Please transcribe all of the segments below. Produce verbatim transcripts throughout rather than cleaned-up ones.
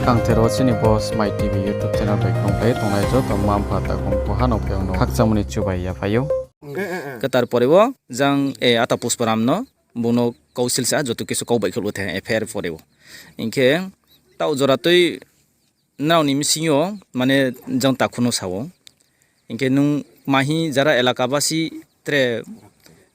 Kangthero chini bo Smai T V YouTube channel bai kongkhlai tongnai joto mma mpha takhum pho hano phai ang no khakchangmo ni chubai yaphai ou. Khe tar pore wo jang, e, ata Pusparam no, bung no kausil sa joto kisu kau bai khe luthe F I R pore wo. Hing khe taoh jora tui nrao ni bsing yo, mane, jang takhu no sa ou. Hing khe nung kma hing jara elaka basi tre,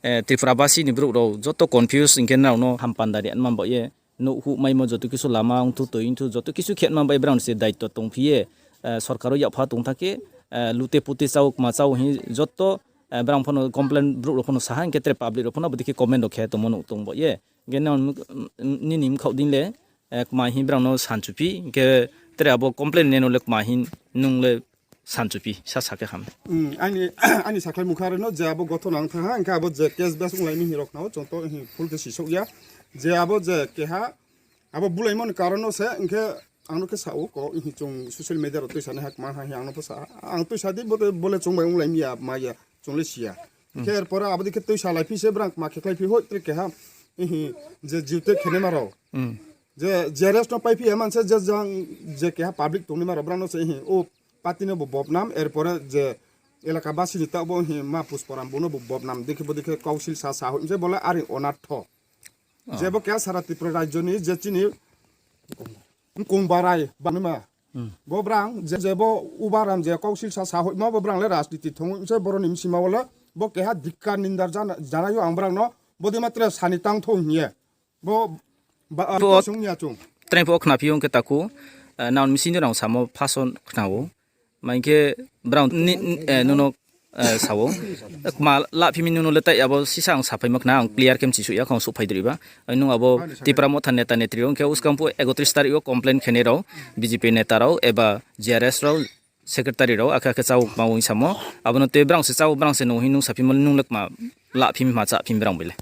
e, Tripura basi ni brouh rao joto confuse, hing khe nrao no hampanda ri anma baoh ye, nouh huh maimo joto kisu lama ongthu, toi ongthu, joto kisu khe ma bai brang se daityo tongphi ye, e, sorkar wo yakpha tong tha khe, e, lute pute chau, kma chau hing joto, e, brang pho no complain brouh rao pho no sa ha, hing khe tre public rao pho no abo dei khe comment rao khe tongmo nouh tong baoh ye. Hing khe nini mkhaoh dei le, e, kma hing brang no sanchuphi, hing khe tre abo complain nai no le kma hing nung le sanchuphi, sa sa khe ham. Aini sakhlai mukha rao no je abo gothona ong thanng ha, hing khe abo je case base onglai mi hing rao khna ou, chung to hing full khe sisouh ya. Je abo je keha, abo bulaimo ni karon no se, hing khe ang no khe sa ou, ko hing chung social media rao tuisanai ha kma ha hing ang no pho sa ha. Ang tuisa di, bo le chung bai onglai mi ya, ma ya, chung le si ya. Hing khe er pore abo dei khe tuisa laiphi se brang kma khe khlaiphi hoi tre keha, hing je jiute khenaima rao. Je G R S no paiphi ya man se je jang je keha public tongnaima rao brang no se hing o party no bo bodnam, er pore je elaka basi ni taoh bo hing ma Pusparam bung no bo bodnam dei khe bo dei khe kausil sa sa hoi se bo le are onartho. Je bo keha sara Tripura rajyo ni je chini mkong barai bangnaima. Bo brang je, je bo Ubaram je kausil sa sa hoihma bo brang le rajniti thong se boro ni bsima wo le bo keha dikkar nindar jana, janai yo ang brang no bo dei ma tre sani tang thou hing ye. Bo ba, sung ya chung. Tre pho khnaphi ong khe takhu, e, nang bsing de rang samo phaso khna ou. Ma hing khe brang ni, e, nung no, e, sa ou. Kma laphimi nung no le tai abo sisa ang saphaimo khna, ang clear khe mchisuh ya, khe ang souhphai dri ba. Nung abo Tipra Motha neta netri rao, hing khe uskang phuh ekotris tarik wo complain khenai rao, B J P neta rao, eba G R S rao, secretary rao, akhe akhe chau kma ong samo. Abo no tei brang se chau, brang se nung hing nung saphimo le nung le kma laphimi ma chaphimi brang bai le.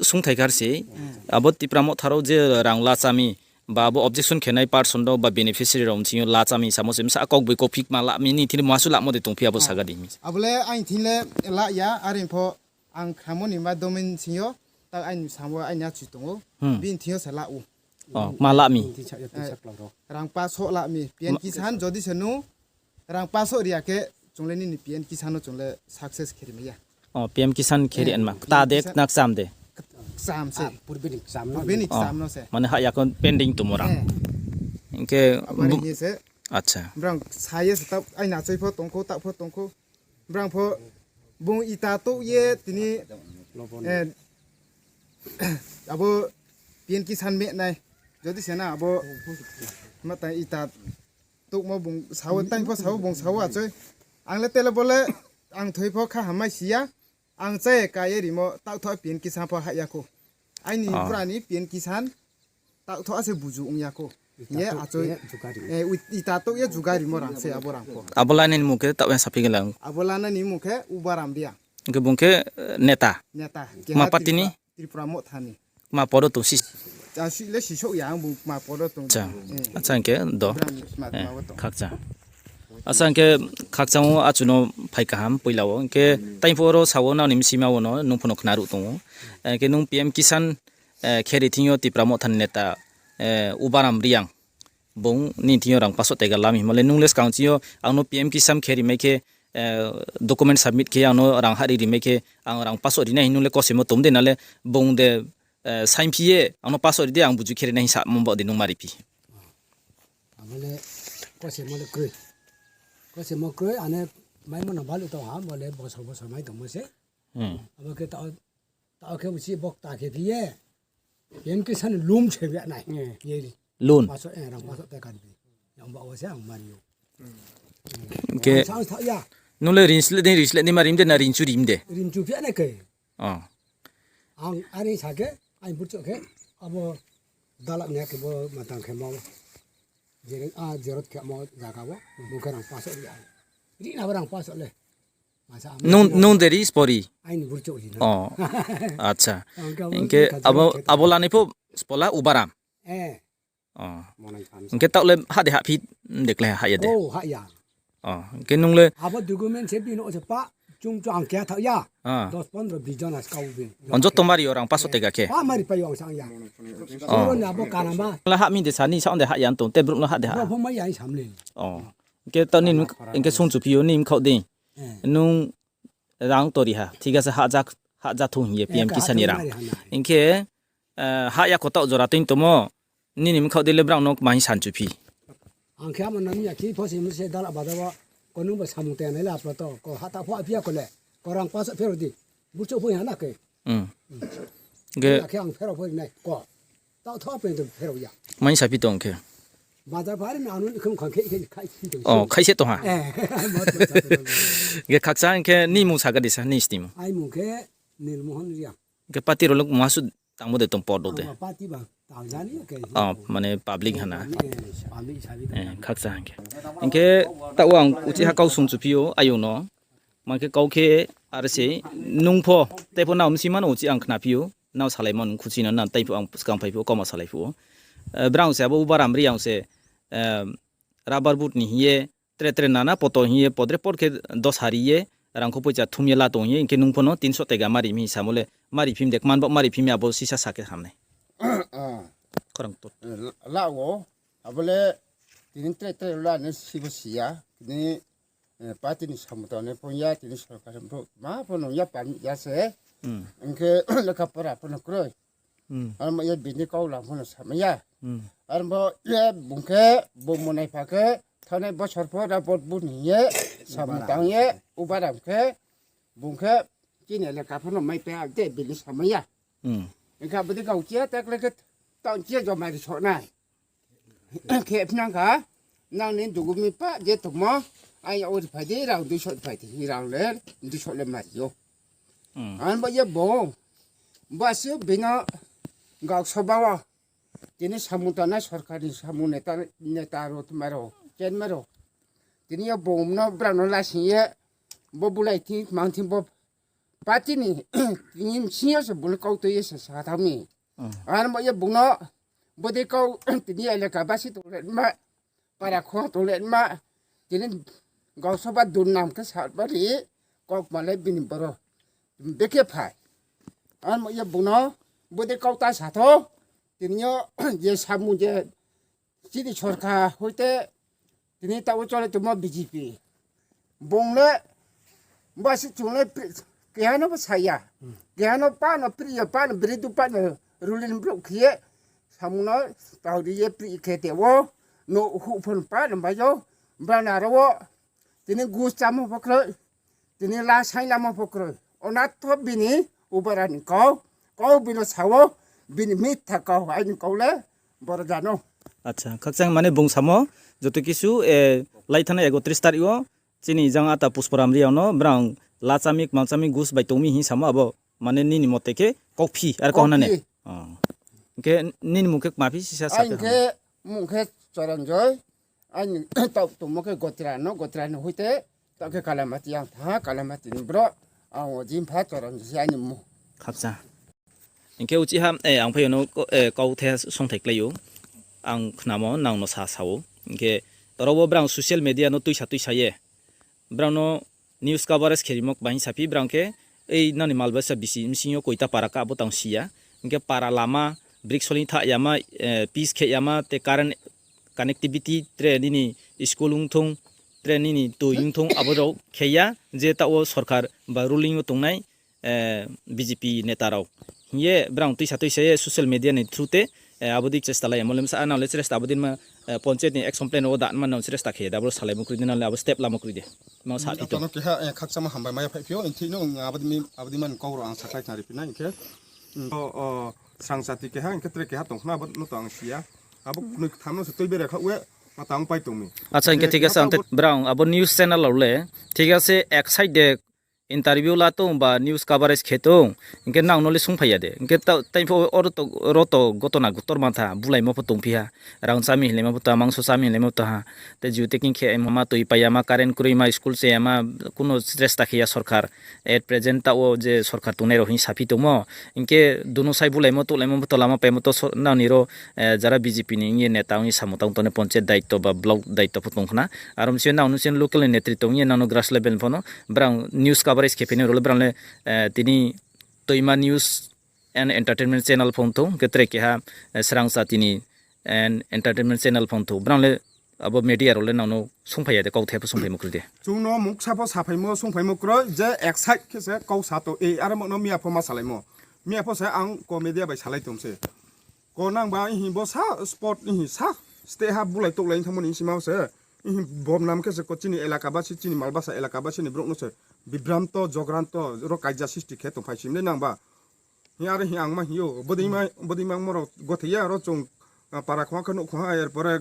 Sungthai kar se, abo Tipra Motha rao je rang lachami, ba abo objection khenai person rao ba beneficiary rao bsing yo lachami samo se bsa kau boi kophik ma lami ni thini masu lamo de tongphi abo saga di hing. Abo le aini thing le la ya, are pho ang khnamo ni ma domain sing yo, ta aini samo aini achu tong ou. Bini thing yo se la ou. Kma lami. Rang paso lami, P M Kisan, jodi se nung rang paso ri ya khe, chung le nini P M Kisan no chung le success khe ri mai ya. P M Kisan khe ri anma. Kta de, kna kcham de. Kcham se. Purbe ni kcham no se. Mane hah ya kho pending tongmo rang. Hing khe, acha. Brang sa ye se taoh, aini achoi pho tong khou, taoh pho tong khou. Brang pho bung ita touh ye tini, abo P M Kisan mehnai. Jodi se na abo mata ita touhmo bung sa ou, tang pho sa ou, bung sa ou achoi. Ang le tele bo le ang thoi pho kha hammai si ya. Ang chá ye ka ye rimo taohthoh P M Kisan pho hah ya khou. Aini bura ni P M Kisan taohthoh se buju ong ya khou. Ye achoi, ita touh ye juga rimo rang se abo rang pho. Abo lanai ni mung khe taoh ya saphi gala. Abo lanai ni mung khe Ubaram Reang. Hing khe bung khe neta. Neta. Ma party ni? Tripura Motha ni. Ma podo tong si. Asi le sisouh ya ang bung ma podo tong. Acha hing khe do. Khakchang. Acha hing khe khakchang wo achu no phai kaham poila wo. Hing khe taing pho oro sa wo nang ni bsima wo no nung pho no khna ruh tong ou. Hing khe nung P M Kisan khe ri thing yo Tipra Motha ni neta Ubaram Reang. Bung ni thing yo rang paso tega lami himo le nung le skang ching yo ang no P M Kisan khe ri mai khe, document submit khe ang no rang hah ri ri mai khe ang rang paso ri nai hing nung le kosemo tong de na le bung de, saingphi ye ang no paso ri di ang buju khe ri nai hing samo baoh de nung ma ri phi. Abo le kosemo le kroi. Kosemo kroi ane maimo no balu tong ha, bo le bosor bosor mai tongmo se. Abo khe taoh khe usi bokta khe phi ye. P M Kisan lum se ya nai. Ye ri. Lun. Paso, rang paso te kan phi. Yang ba wo se ang mari ou. Hing khe nung le rin sle dei, rin sle dei ma rim de na rinchu rim de. Rinchu phi ya nai khe. Ang are sa khe, aini burchouh khe, abo dalak ni khe bo matang khe ma. Jerot khe mo jaga wo, bung khe rang paso ri ya. Ri na bo rang paso le. Nung de ri spori? Aini burchouh ri na. Acha. Hing khe abo lanai pho spola Ubaram. Hing khe taoh le hah de hahphi de kle hah ya de. Hing khe nung le abo document se bini se pa. Chung chung ang keha thaoh ya. Ah. Dos pondro bis jona se kau bini. On joto mari yo rang paso tega khe. Pa mari pai yo ang sang ya. Oh. Suro ni abo kanama. La hah mi de sa ni sa on de hah ya tong te brouh no hah de ha. Brouh pho mai ya sam le. Oh. Hing khe taoh ni, hing khe sung chu phi yo ni mkhaoh dei. Eh. Nung rang tori ha. Thik ase hah ja, hah ja thung hing ye P M Kisan ni rang. Hing khe, eh, hah ya kho taoh jora tui tongmo. Nini mkhaoh dei le brao no kma hing san chu phi. Ang khe amo nang ya ki pho se mse dala bada wo. Ko nung bo samung teng nai la aplo to. Ko hata pho aphi ya ko le. Ko rang paso phero di. Buchu pho ya na ke. Hmm. Ge. Ya khe ang phero pho nai. Ko. Tao tho apni to phero ya. Mai sa phi tong khe. Bazar phari na anu ni khum khang khe khe khai si to. Oh, khai se to ha. Eh. Ge khaksa ang khe ni mung sa ga di sa ni sti mung. Ai mung khe Nilmohon Reang. Ge party rao le mungha su tangmo de tong por do de. Ang party ba tang jani ke. Oh, mane public hana. Eh, public sabi. Eh, khaksa hing khe. Hing khe taoh ang uchih ha kau sung chu phi yo, ayong no. Mang khe kau khe are se, nung pho, tei pho nao msi mano uchih ang khna phi yo, nao salaimo nung khuchi no, nao tei pho ang skang phai phi yo, kau ma salai phi yo. Eh, brao se abo uba ram ri ang se, eh, rubber boot ni hing ye, tre tre nana poto hing ye, podre pod khe dos hari ye, rang kho poicha thum ye la tong hing ye, hing khe nung pho no tinso tega mari mi samo le, mari phim de, kman bo mari phim ya abo sisa sa khe ham nai. Ah. Khorang to. Eh, la, la wo, abo le tini tre tre la ni sibo si ya, tini, eh, party ni samung tang ni pho ya, tini sorkar ni pho, ma pho nung ya pa ya se. Hmm. Hing khe lekha pora pho no kroi. Hmm. Aro mo ye bini kau lam pho no samai ya. Hmm. Aro bo ye bung khe bung monai pha khe thanai bosor pho ra bot bu ni ye samung tang ye uba ram khe bung khe chini elaka pho no mai pe a de bini samai ya. Hmm. Hing khe abo de kau chia tak le khe tang chia joma ri so nai. Khe phnang kha, nang ni dugu mi pa je tongmo, ai ya ori phai di, rang duiso phai di, rang le duiso le mari yo. Hmm. Ang bo ye bo, bo asi bino gak soba wo, tini samung tangnai sorkar ni samung neta, neta rao tma rao, chen ma rao. Tini yo bo no brao no lasing ye, bo bulai thing, mang thing bo, party ni, tini sing yo se bung no kau tui ye se sa thang mi. Hmm. Ang bo ye bung no, bo de kau, tini elaka basi tong le ma, para kho tong le ma, tini gausoba dun nam khe sa ba ri, kau ma le bini boro, bekhe phai. Ang bo ye bung no, bo de kau ta sa tho, tini yo, je samung je, chini sorkar hoite, tini taoh wo chole tongmo B J P. Bung le, basi chung le pri-, keha no bo sa ya. Hmm. Keha no pa no pri ya, pa no bri du pa no ruling brouh khe ye, samung no tao ri ye pri khe te wo, no hu phon pa no bai yo, bana ro wo, tini gus chamo pho kroi, tini la saing lamo pho kroi. Ona tho bini ubara ni kau, kau bino sa wo, bini mitha kau, aini kau le, boro jano. Acha, khakchang mane bung samo, joto kisu, eh, lai thanai ekotris tarik wo, chini jang ata Pushparam Reang no, brang la chami, kmang chami, gus bai tongmi hing samo abo, mane nini mote khe, kauphi, ar kau hna ne? Kauphi. Oh. Hing khe nini mung khe kma phi sisa sa khe hna. Aini khe mung khe Choranjoy, Aini taoh tongmo khe Gotra no, Gotra ni hoite, taoh khe Kalamati ang tha, Kalamati ni brouh, ang o jin pha Choranjoy se aini mmung. Khakcha. Hing khe uchih ha, eh, ang phai yo no, eh, kau the songthai klái ou. Ang khnamo, nang no sa sa ou. Hing khe, oro wo brang social media no tuisa tuisa ye. Brang no news coverage khe rimo kma hing sa phi, brang khe, ei nani Malbasa bisi bsing yo koita para ka abo tang si ya. Hing khe para lama, brick soling tha yama, eh, pitch khe yama, te current connectivity, tre nini school ong thung, tre nini toi ong thung, abo rao khe ya, je taoh wo sorkar ba ruling wo tongnai, eh, B J P neta rao. Hing ye brang tuisa tuisa ye social media ni through te, eh, abo dei chesta lai ya. Molem sa, ah, nang le chesta abo dei ma, eh, panchayat ni action plan wo da ma nang chesta khe, da abo salai mo kroi di, nang le abo step lamo kroi di. Ma sa phi tong. Tano keha, eh, khakchangma hambai maya phai phi ou, inthi no, abo dei mi, abo dei man kau rao ang saklai khna ri phi nai, hing khe, mm, o, o, srang jati keha, hing khe tre keha tong khna, abo no to ang si ya. Abo knoi ktham no se tui bere kha we, ma tang pai tong mi. Acha, hing khe thik ase, ang te brang, abo news channel rao le, thik ase, ek side de, interview la tong ba news coverage khe tong, hing khe nang no le sungphai ya de. Hing khe ta-, tai pho oro to, oro to gotona gutor ma tha, bulaimo pho tongphi ha, rang chami hinlaimo pho tong ha, mangso chami hinlaimo pho tong ha. Te jute king khe ma toi pai ya ma, current kroi ma, school se ya ma, kuno chesta khe ya sorkar. At present taoh wo je sorkar tongnai rao hing saphi tongmo. Hing khe duno sai bulaimo, tulaimo pho tong lama paimo to so-, nang ni ro, eh, jara B J P ni hing ye neta ong ye samung tang tong ni panchayat daityo ba block daityo pho tong khna. Aro mse nang nung se local ni netri tong ye nang no grass level pho no, brang news cover Coverage khe phainai rao le brang le, eh, tini Toima News and Entertainment Channel phone thou, hing khe tre keha, eh, Srangsa tini and Entertainment Channel phone thou. Brang le abo media rao le nang no sungphai ya de, kauthai pho sungphaimo kroi de. Chung no muksa pho saphaimo, sungphaimo kroi, je excite khe se kau sa tong, e, are mo no miya pho ma salaimo. Miya pho se ang ko media bai salai tong se. Ko nang ba ihi bo sa spot ihi sa state ha bulai touhlai thangmo ni sima se. Ihi bomnam khe se ko chini elaka basi, chini Malbasa elaka basi ni brouh no se bibranto, jogranto, ro kaija sisti khe tongphai simle nang ba. Hi are hi ang ma hi ou, bodei ma, bodei ma moro gothei ya, ro chung, ah, para khongha khe nouh khongha, er pore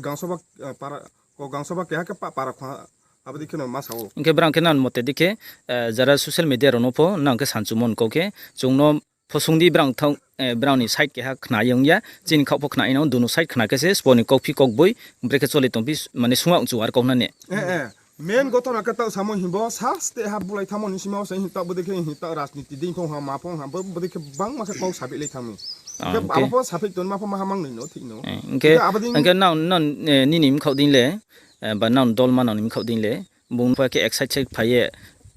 gangsoba, ah, para, ko gangsoba keha khe pa-, para khongha, abo dei khe no ma sa ou. Hing khe brang khe nang mote dei khe, eh, jara social media rao no pho nang khe sanchumon kau khe, chung no phosung di brang thang, eh, brang ni side keha khna ye ong ya, chini khaoh pho khna ye no, dunu side khna khe se, spo ni kauphi kauboi, brekhe choli tongphi, mane sungha ong chu ar kau hna ne. Eh, eh. Main gotona khe taoh samo himbo, sa state ha bulai thangmo ni sima se hing taoh bodei khe hing taoh rajniti dei phong ha, ma phong ha, bo-, bodei khe bangma khe kau sabi lai thang mi. Ah, hing khe okay. Abo pho saphik ton ma pho ma ha mang noi no thik no. Eh, hing khe, hing khe abo dei hing khe nang, nang, eh, nini mkhaoh dei le, eh, ba nang dol ma nang ni mkhaoh dei le, bung pho khe excite se phai ye,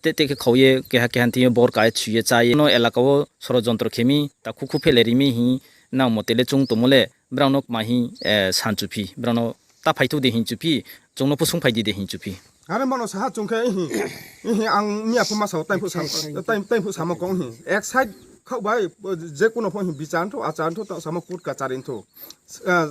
te, te khe khau ye, keha, keha thing yo bor ka ye, chu ye, cha ye, no elaka wo sorojontro khe mi, ta khu khu phele ri mi hing, nang mote le chung tongmo le, brang no kma hing, eh, sanchuphi, brang no ta phai thou de hing chuphi, chung no pho sungphai di de hing chuphi. Are mano saha chung khe, ihi, ihi, ang miya pho ma sao, tai phuh sam-, tai, tai phuh samo kong hi. Excite khaoh bai, je kuno pho hi, bichar thou, achar thou, ta samo kut kachar thou. Eh,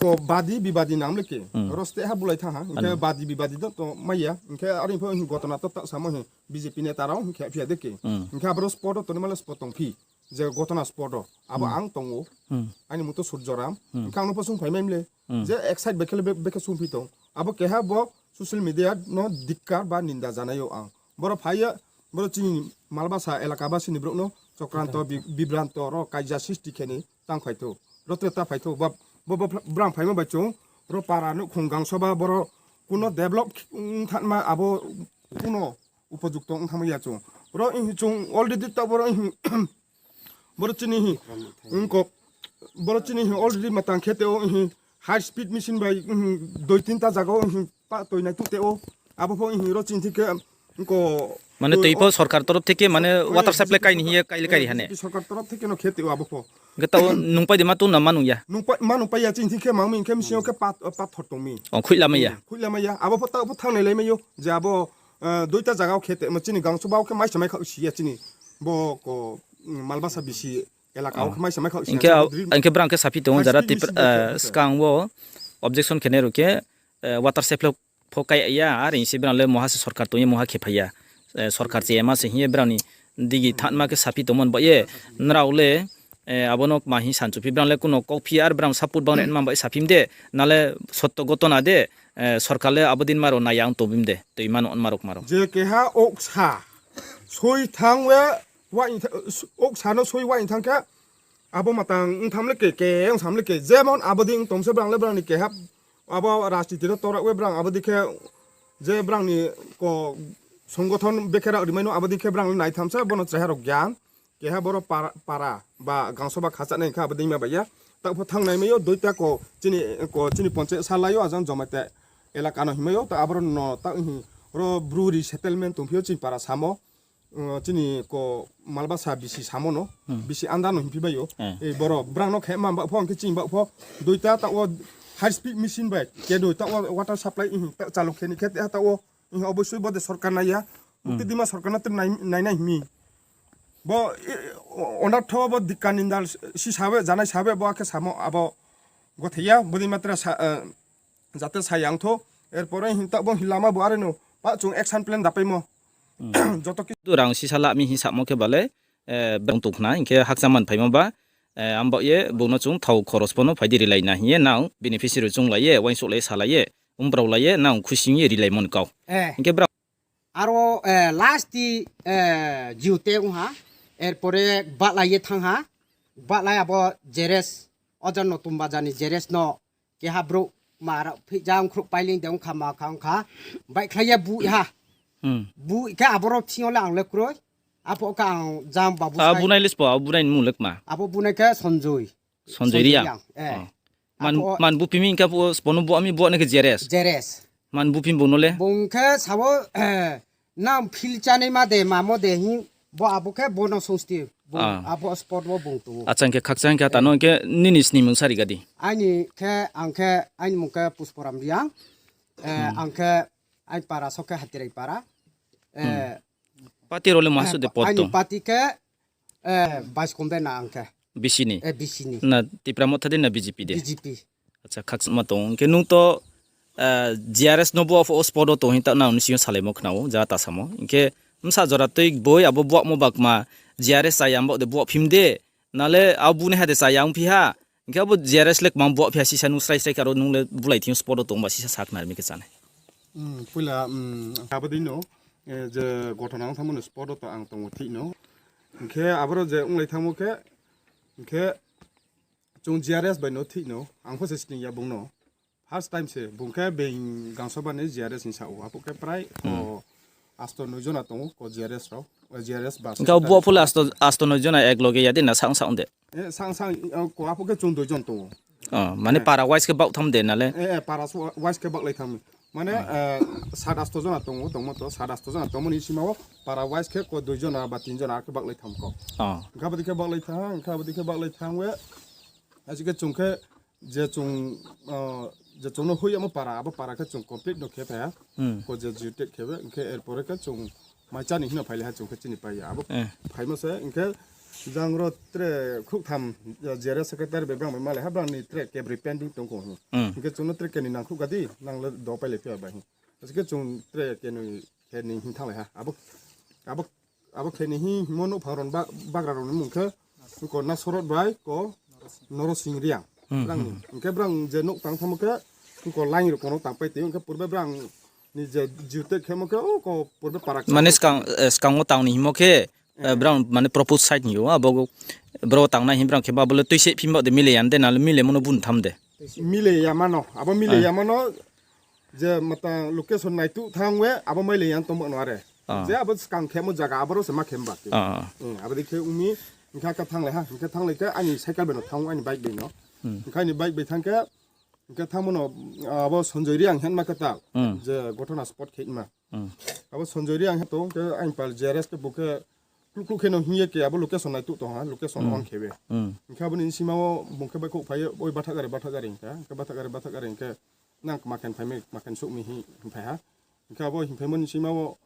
ko badi, bibadi nam le ke. Hmm. Ro state ha bulai thang ha. Hing khe ano. Badi, bibadi do to maya. Hing khe are pho hi gotona to ta samo hi. B J P neta rao, hing khe phiya de ke. Hmm. Hing khe aboro spot o tongni male spot tongphi. Je gotona spot o, abo hmm ang tong ou. Hmm. Aini mung to Surjoram. Hmm. Hing khe ang no pho sungphai mai mle. Hmm. Je excite bai khe le be-, bekhe sungphi tong. Abo keha bo social media no dikkar ba ninda janai ou ang. Boro phai ye, boro chini Malbasa elaka basi ni brouh no, chokranto, bi-, bibranto, ro kaija sisti khe ni tang phai thou. Ro tre ta phai thou. Bo, bo, bo brang phaimo bai chung, ro para nouhkhong gangsoba, boro kuno develop ong thanma abo kuno upojukto ong thangma ya chung. Boro ihi chung already ta boro ihi, boro chini hi, ongko, boro chini hi already matang khe te o ihi high speed machine bai, ihi doi tinta jaga o ihi pa toi nai tu te o. Abo pho ihi ro chini thik khe, ongko mane toi pho sorkar torof theke mane water supply kai ni hing ye kai le kai ri ha ne? Sorkar torof theke no khe te o abo pho. Hing khe taoh nungpai de ma tong na ma nung ya? Nungpai, ma nungpai ya chini thik khe mang mi hing khe machine o khe pat-, pathor tong mi. O, khuihlamai ya? Hmm, khuihlamai ya. Abo pho taoh pho thangnai lai mai ou. Je abo, eh, doita jaga o khe te, ma chini gangsoba o khe maisa mai khaoh si ya chini. Bo ko, mm, Malbasa bisi elaka o khe maisa mai khaoh si ya. Hing khe, hing khe brang khe saphi tong ou jara Tipra, eh, skang wo objection khe nai rao khe, eh, water supply pho kai ya, are hing se brang le moha se sorkar tong ye moha khe phai ya. Eh, sorkar chema se hing ye brang ni digi thanma khe saphi tongmo ni baoh ye, nrao le, eh, abo no kma hing sanchuphi brang le kuno kauphi ar brang support bang rema bai saphi mi de, na le sotto gotona de, eh, sorkar le abo din ma rao nai ya ong tong bim de, toi ma no ma rao kma rao. Je keha oksa, soi thang we, wa in tha-, oksa no soi wa in thang khe, abo matang ong tham le ke, ke ong sam le ke, jemon abo dei ong tong se brang le brang ni keha, abo rajniti no tora we brang, abo dei khe je brang ni ko songothon bekhe rao rimai no, abo dei khe brang le nai tham se, bono chreha rao gyan, keha boro para, para ba gangsoba khacha nai kha, abo dei ma bai ya. Taoh pho thangnai mai ou, doita ko chini, ko chini ponchayat salai ou, ajang Jamatia elaka no himai ou, ta aboro no taoh hi ro Bru resettlement tongphi ou chini para samo. Uh, chini ko Malbasa bisi samo no, hmm, bisi anda no hingphi bai ou. Eh. Eh, boro brang no khe ma baoh pho, hing khe chini baoh pho, doita taoh wo high speed machine bai, kedoi taoh wo water supply, ihi, taoh chalok khe ni khe, taoh wo, ihi, obosoi bo de sorkar nai ya. Hmm. Ukti dima sorkar no tre nai, nai nai himi. Bo, i, o-, onartho bo dikka nindal si sabe, janai sabe, bo akhe samo abo gothei ya, bo dima tre sa, eh, jate sa yang tho, er pore hing taoh bo hing lama bo are no, pa chung action plan da paimo. Hmm. Joto ki- Tu rang sisa la mi hing samo khe bale, eh, bang tong khna, hing khe hakcha man phaimo ba, eh, am baoh ye bung no chung thao khoros pho no phai di rilai na hing ye nang beneficiary chung lai ye, uaingsouh lai ye, sa lai ye, um brao lai ye, nang khusi hing ye rilai mon kau. Eh. Hing khe brao Aro, eh, last di, eh, Jio te ong ha, er pore Bahlai ye thanng ha, Bahlai abo Jeres, ojon no Tumbajar ni Jeres no, keha brouh ma rao phih jang khrouh pailing de ong kha ma kha ong kha, baihkhlai ye bu ha. Hmm. Bu khe aboro thing yo le ang le kroi, apho khe ang jang babu Ah, sai. Bunai le spo, ah, bunai ni mung le kma? Abo bunai khe Sonjoy. Sonjoy Riang. Sonjoy Riang, eh. Oh. Man, Apho man buphi mi hing khe bo, spo no bo mi bo na khe Jeres. Jeres. Man buphi bung no le? Bung khe sao, eh, nang feel chanaima de, mamo de hing, bo abo khe bono sungsti, bung Ah. abo spot wo bung tong ou. Acha, hing khe khakchang khe tano hing khe nini snimung sari gadi. Aini khe, ang khe, aini mung khe Pusporam Reang. Eh, Hmm. ang khe, aini para so khe Hatirai para. Eh, Hmm. Party role maha eh, so de pa-, pot aini tong. Party khe, eh, Baiskondai na ang khe. B C ni? Eh, B C ni. Na Tipra Motha de na B J P de? B J P. Acha, khakchangma tong ou. Hing khe nung to, eh, G R S no bo pho spot wo tong hing ta nang ni sing yo salaimo khna ou, ja ta samo. Hing khe bsa jora tui boi abo buahmo ba kma G R S chaya bo de buah phim de. Nale abo bu ni ha de chaya ongphi ha. Hing khe abo G R S le kma buah phi ha sisa nung srai srai khe aro nung le bulai thing yo spot wo tong ba sisa sakhnari mi khe chanai. Hmm, poila, hmm, abo dei no, eh, je gothona ong thangmo no spot wo to ang tong ou thik no. Hing khe aboro je onglai thangmo khe, hing khe chung G R S bai no thik no, ang pho se sning ya bung no. First time se, bung khe being gangsoba ni G R S hing sa ou, abo khe prai Hmm. o asto noi jona tong ou, ko G R S rao, o G R S ba Hing khe abo secretary pho le rao. Asto, asto noi jona ek loge ya de na sang sang de? Eh, sang sang, o, ko abo khe chung dui jon tong ou. Oh, mane Eh. para wise khe baoh tham de na le? Eh, eh, para so-, wise khe baohlai tham. Mane, Oh. eh, sat asto jona tong ou, tongmo to, sat asto jona tongmo ni sima wo para wise khe ko dui jona ba tin jona khe baohlai tham ko. Oh. Hing khe abo dei khe baohlai tham, hing khe abo dei khe baohlai tham we, aji khe chung khe je chung, ah, je chung no hoih yamo para, abo para khe chung complete no khe phai ha. Hmm. Ko je geotag khe be, hing khe erpore khe chung mai chá ni hing no phai le ha chung khe chini pai ya. Abo Eh. phaimo se, hing khe jang ro tre khrouh tham, ah, G R S secretary bai brang bai malai ha, brang ni tre kebri pending tong kho hing. Hmm. Hing khe chung no tre keni nang khrouh gadi, nang le do pai le phi ya bai hing. Aji khe chung tre keni, keni hing thanglai ha. Abo, abo Abo khe ni hing mo nouhphang rao ni ba-, bagra rao ni mung khe, ko Nasorot bai, ko Norosing Reang. Hmm, brang ni. Hmm. Hing khe brang je nouh tang thangmo khe, ko line rao ko no tang pai tong ou, hing khe purbe brang ni je geotag khemo khe, o ko purbe para Mane khe skang, eh, skang wo tang ni hingmo khe, eh, Eh. brang mane propose side hing ou, abo bro tang nai hing brang khe ba, abo le tuise phim ba de mile ya de, na le mile mo no bun tham de. Mile ya ma no, abo mile Eh. ya ma no, Je matang location naituh thang we, abo mailai yang tongmo no are. Ah. Je abo skang khemo jaga, abo ro se ma khem ba khe. Ah. Hmm, abo dei khe ong mi, hing khe kha thanglai ha, hing khe thanglai khe aini cycle bai no thang ou, aini bike bai no. Hmm. Hing khe aini bike bai thang khe, hing khe thangmo no, abo Sanjoy Reang hing ma khe tal. Hmm. Je gothona spot khe ma. Hmm. Abo Sanjoy Reang hing tong khe aini pal G R S khe bo khe kluk kluk khe no hing ye khe abo location naituh tong ha, location Hmm. on khe be. Hmm. Hing khe abo ni sima wo bung khe baihkhouh phai ye, oi batha gari, batha gari hing khe, hing khe batha gari, batha gari hing khe, nang kma khe phai mi, kma khe souh mi hing phai ha. Hing khe abo hing phaimo ni sima wo,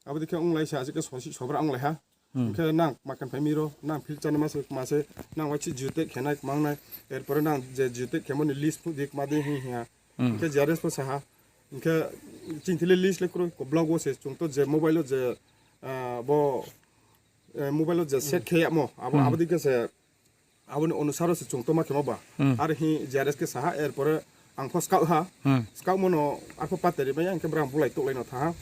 abo dei khe onglai se, aji khe sosi sobra onglai ha. Hmm. Hing khe nang kma khe phai mi ro, nang field chani ma se, kma se, nang waichi geotag khe nai, kma ong nai, erpore nang je geotag khemo ni list phuh di, kma di hing hing ha. Hmm. Hing khe G R S pho sa ha. Hing khe chini thing le list le kroi, ko block wo se, chung to je mobile wo je, ah, bo, eh, mobile wo je set Hmm. khe yamo, abo, Hmm. abo dei khe se, Abo ni onusar wo se chung tongma khemo ba. Hmm. Are hing G R S khe sa ha, erpore ang pho skaoh ha. Hmm. Skaohmo no arpho pateri bai ya, hing khe brang bulai touhlai no thanng ha.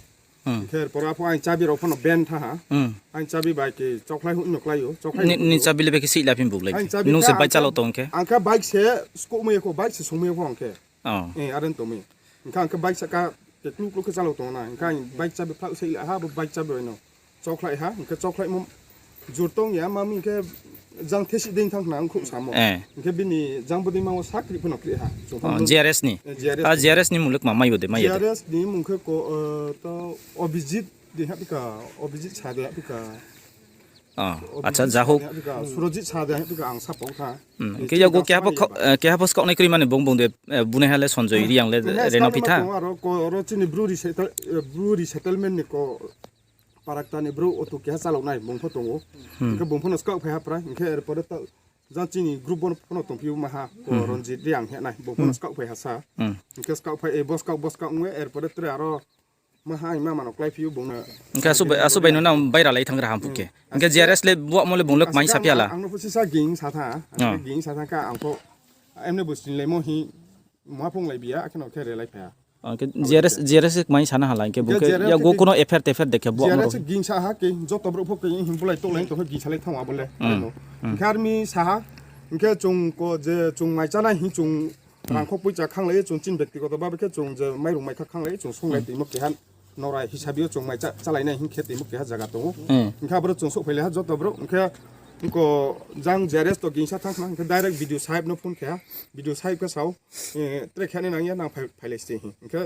Hmm. Hing khe erpore apho aini chabi rao pho no ben thanng ha. Hmm. Aini chabi bai khe chokhlai houh no klái ou, chokhlai Ni, houh ni ou. Chabi le bai khe sihla phi buk lai Aini di. Chabi Nung khe se ang bike khe, chalao tong khe? Ang khe bike se skouhmai ya kho, bike se songmai ya kho ang khe. Oh. Eh, are tong mi. Hing khe ang khe bike sahka khe kluk kluk khe chalao tong na. Hing khe aini bike chabi phlauh se la ha, bo bike chabi bai no. Chokhlai ha, hing khe chokhlaimo jur tong ya, ma mi hing khe jang thesi dei thanng khna ongkhouh samo. Eh. Hing khe bini jang bodei ma wo sakri pho no kri ha. Chung Oh, pho G R S ni? Eh, G R S Ah, ni. G R S ni mung le kma mai yo de, mai yo de? G R S ni mung khe ko, eh, to Abhijit de ha pika, Abhijit sa de ha pika. Oh, Abhijit acha, sa ja houk. De ha pika, Surajit sa de ha pika, ang sa pau tha. Hmm, Eh, hing khe chini yago keha pho Dasmari khau-, ba. Eh, keha pho skaoh nai kroi mani bung bung de, eh, bunaiha le Sonjoy Reang le Bunaiha reno phi tha. Skaoh nai tong aro ko, aro chini Bru resettle, eh, Bru resettlement ni ko Parakta ni brouh auto keha chalao nai, bung pho tong ou. Hmm. Hing khe bung pho no skaoh phai ha prai, hing khe erpore ta, jang chini group bo no pho no tongphi ou maha, ko Hmm. Ranjit Reang hing nai, bung pho no Hmm. skaoh phai ha sa. Hmm. Hing khe skaoh phai, eh, bo skaoh, bo skaoh ong ye, erpore tre aro maha, aini mama no kláiphi ou bung no. Hing khe asuh bai, asuh bai no nang baira lai thanng ra ham phuh khe. Hmm. Hing khe G R S le buahmo le bung le kmai sa phi ha la? Ang no pho sisa ging sa tha, Oh. Ging sa tha kha ang pho, emne bo sinilaimo hing, Muha phung lai biya, akhe no khe re lai phai ha. Ang khe G R S, G R S kmai sana hala, ang khe bung khe G R S ya go kono F I R T F I R de khe bo G R S gingsa ha khe, joto brouh pho khe hing bulai touhlai tong khe gingsa lai thanng abo le. Hmm. Ang khe army sa ha, ang khe chung ko je chung mai chánai hing chung rang kho poicha khanglai ye chung chini bektigoto babe khe chung je mairung mai kha khanglai ye chung sunglai tongmo keha. Nora hisabi yo chung mai chá-, chálai nai hing khe tongmo keha zaga tong ou. Hmm. Hing khe aboro chung souhphai lai ha joto brouh. Hing khe ko jang G R S to gingsa thanng khna, hing khe direct B D O saheb no phone khe ha. B D O saheb khe sao, eh, tre khe nai nang ya, nang phai, phai lai se hing. Hing khe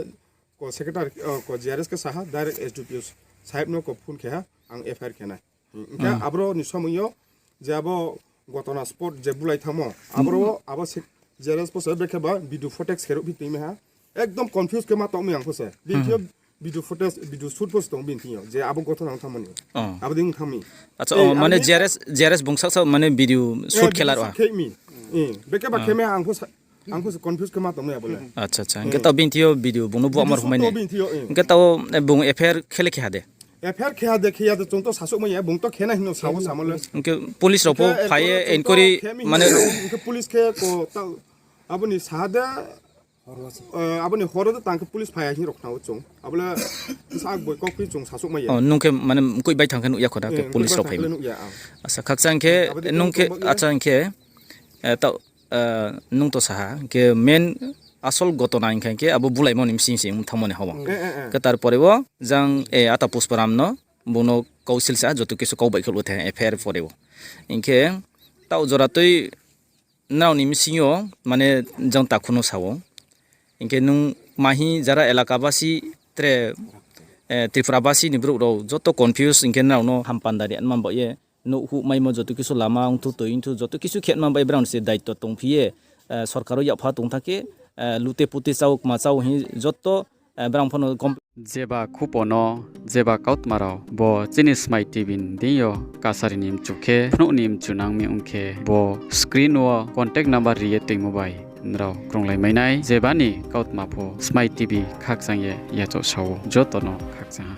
ko secretary, oh, ko G R S khe sa ha, direct S D P O sir saheb no ko phone khe ha, ang F I R khe nai. Hing khe aboro ni somoi yo je abo gotona spot je bulai thanngmo, aboro abo se, J R S post brekhe ba video footage khe ruh phi tongmai ha. Ekdom confuse khe ma tong mi ang pho se. Bini thing yo video footage, video shoot post tong bini thing yo. Je abo gotona ong thanngmo ni. Abo dei ong thanng mi. Acha, mane J R S, J R S bung saksa mane video shoot khe la ro ha. Khe mi. Brekhe ba khe mi ha ang pho se confuse khe ma tong mi abo le. Acha, acha. Hing khe taoh bini thing yo video bung no bu amar humai ne. Hing khe taoh bung F I R khe le khe ha de. F I R khe ha de, khe ya de, chung to sasuh mai ya, bung to khe nai hing no sa wo samo le. Hing khe police rao pho phai ye enquiry mane. Hing khe police khe ko taoh, abo ni sa ha de, abo ni hor wo de tang khe police phai ya hing rao khna ou chung. Abo le sa boi kauphi chung sasuh mai ya. Nung khe mane mkoih bai thanng khe nuh ya kho da, khe police rao phai mi. Asa khakchang khe, nung khe, acha hing khe, taoh, nung to sa ha, hing khe main asol gotona hing khe abo bulaimo ni bsing se ong thanngmo ni ha wo. Khe tarpore wo jang, ata Pusparam no, bung no kau sil sa, joto kisu kau bai khe lo the F I R pore wo. Hing khe taoh jora tui nrao ni bsing yo, mane jang takhu no sa ou. Hing khe nung mahi jara elaka basi tre, Tripura basi ni brouh rao joto confuse hing khe nrao no hampanda ri anma bai ye. Nouh huh maimo joto kisu lama ongthu toi ongthu joto kisu khe anma bai brao ni se daito tongphi ye, sorkar wo yakpha tong thanng khe, lute pute chau kma chau hing joto, brao pho no kom- Jeba khupo no, jeba kautma rao bo chini Smai T V ni deing yo kasari ni mchu khe, phnuh ni mchu nang mi ong khe, bo screen wo contact number ri ye toingmo bai nrao krunglai mai nai, jeba ni kautma pho Smai T V khakchang ye yachaoh sa ou, joto no khakchang ha.